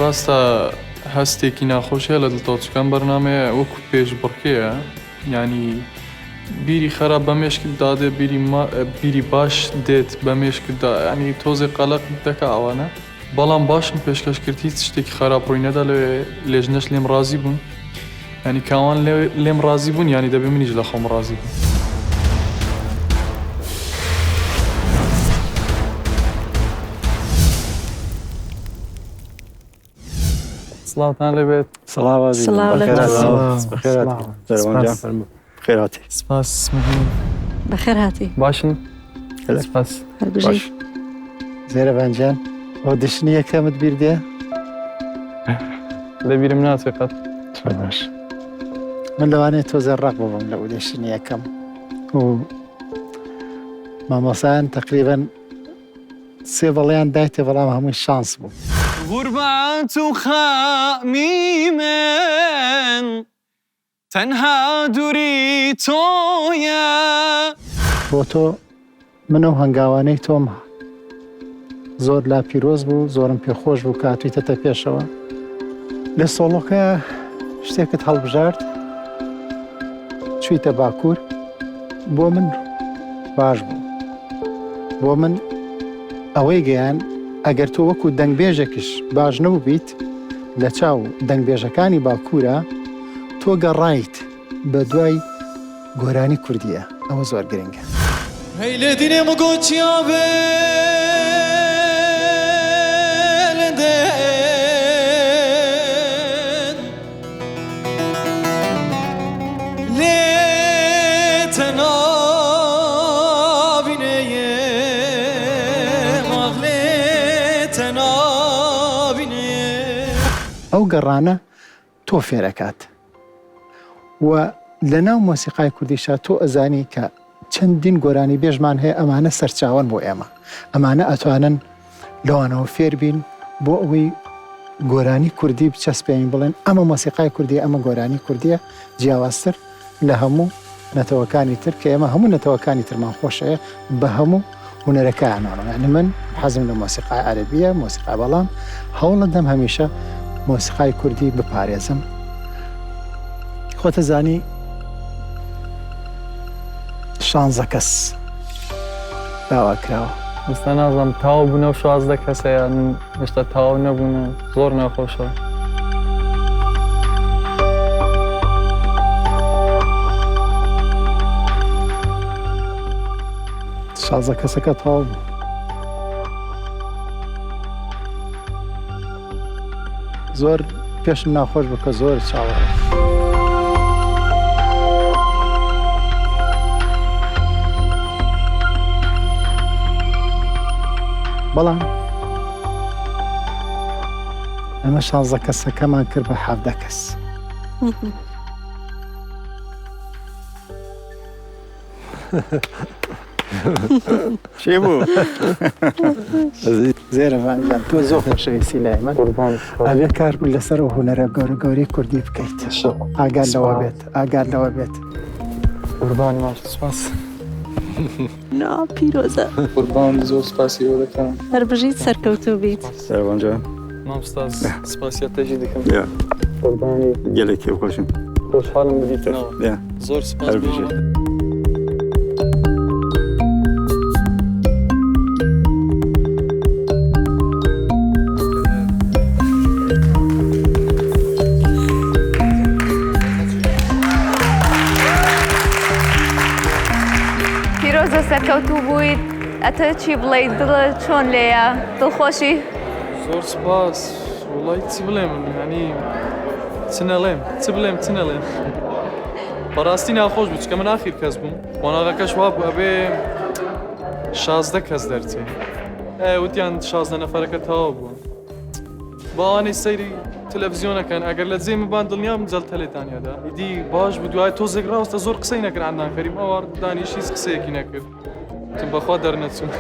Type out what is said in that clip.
ڕاستە هەستێکی ناخۆش هەیە لە دڵتەوە چونکە ئەم بەرنامەیە وەکو پێشبڕکێیە یانی بیری خراپ بە مێشکت دادێ بیری بیری باش دێت بە مێشکتدا ینی تۆزێ قەلق دەکا ئەوانە بەڵام باشم پێشکەش کرد هیچ شتێکی خراپ ڕووی نەدا لەوێ لێژنەش لێم ڕازی بوون ینی کاوان لێم ڕازی بوون ینی دەبێ منیش لە خۆم ڕازی بوون. سڵاوتان لێبێت. سڵاو ئازیزم. سڵاو لە بەخێر تۆ. هاتی. سڵاو. بەخێر هاتی. سڵاو. دەروان گیان سپاس. فەرموو. بەخێر هاتی. سپاس مەمنون. بەخێر هاتی. باشن؟ هەلە. سپاس. هەر بژی. باش. زێرەڤان گیان audition ی یەکەمت بیر دێ؟ لە بیرم ناچێ قەت. زۆر باش. من لەوانەیە تۆزێ ڕەق ببم لە audition ی یەکەم و مامۆسایان تەقریبەن سێ بەڵێیان دایتێ بەڵام هەمووی شانس بوو. غوربەت و خەمی من تەنها دووری تۆیە. بۆ تۆ من ئەو هەنگاوانەی تۆم زۆر لا پیرۆز بوو زۆرم پێخۆش بوو کە هاتوویتەتە پێشەوە لە سۆڵۆکە شتێکت هەڵبژارد چوویتە باکوور بۆ من باش بوو بۆ من ئەوەی گەیان ئەگەر تۆ وەکو دەنگبێژێکش باش نەبووبیت لە چاو دەنگبێژەکانی باکوورە تۆ گەڕایت بە دوای گۆرانی کوردیە ئەوە زۆر گرنگە. هەی لێ دینێ مگۆ چیا بێ لندن لێ تەنابینێ ماغ لێ تەنابینێ. ئەو گەڕانە تۆ فێرەکات و لەناو مۆسیقای کوردیشا تۆ ئەزانی کە چەندین گۆرانیبێژمان هەیە ئەمانە سەرچاوەن بۆ ئێمە ئەمانە ئەتوانن لەوانەوە فێر بین بۆ ئەوەی گۆرانی کوردی بچەسپێنین بڵێن ئەمە مۆسیقای کوردیە ئەمە گۆرانی کوردیە جیاوازتر لە هەموو نەتەوەکانی تر کە ئێمە هەموو نەتەوەکانی ترمان خۆشەوێ بە هەموو هونەرەکانەوە یعنی من حەزم لە مۆسیقای عەرەبیە مۆسیقا بەڵام هەوڵەدەم هەمیشە مۆسیقای کوردی بپارێزم خۆتە زانی شانزە کەس داوا کراوە. ئێستا نازانم تەواو بوونە و 16 کەسە یان هێشتا تەواو نەبوونە زۆر ناخۆشە. شازدە کەسەکە تەواو بوو. زۆر پێشم ناخۆش بوو کە زۆر چاوەڕێ. بەڵام ئەمە شانزە کەسەکەمان کرد بە حەڤدە کەس. چی بوو؟ زێرەڤان گیان تۆ زۆر خۆشەویستی لای من ئەبێ کار لەسەر ئەو هونەرە گەورە گەورەی کوردی بکەیت ئاگات لەوە بێت ئاگات لەوە بێت. قوربانی مامۆستا سوپاس. نا پیرۆزە. قوربان زۆر سوپاسی ئێوە دەکەم. هەر بژیت سەرکەوتوو بیت. سەربان جان. مامۆستا سوپاسی تەژی دەکەم. یا. قوربانی. گەلێک کێفخۆشم. خۆشحاڵم بدیتنەوە. یا. زۆر سوپاس. هەر بژیت. پیرۆزە سەرکەوتوو بوویت ئەتە چی بڵێی دڵت چۆن لێیە دڵخۆشی؟ زۆر سپاس وڵی چ بڵێم ینی چ نەڵێم چ بڵێم چ نەڵێم بەڕاستی ناخۆش بوو چکە من ئاخیر کەس بووم قۆناغەکەش وا بوو ئەبێ 16 کەس دەرچێ وتیان 16 نەفەرەکە تەواو بووە باوانەی سەیری تەلەڤزیۆنەکەن ئەگەر لە جێی مبان دڵنیام جەڵتە لێتان یادا ئیدی باش بوو دوای تۆزێک ڕاوەستە زۆر قسەی نەکرد عەدنان کەریم ئەوە دانیش هیچ قسەیەکی نەکرد وتم بەخوا دەرنەچووم.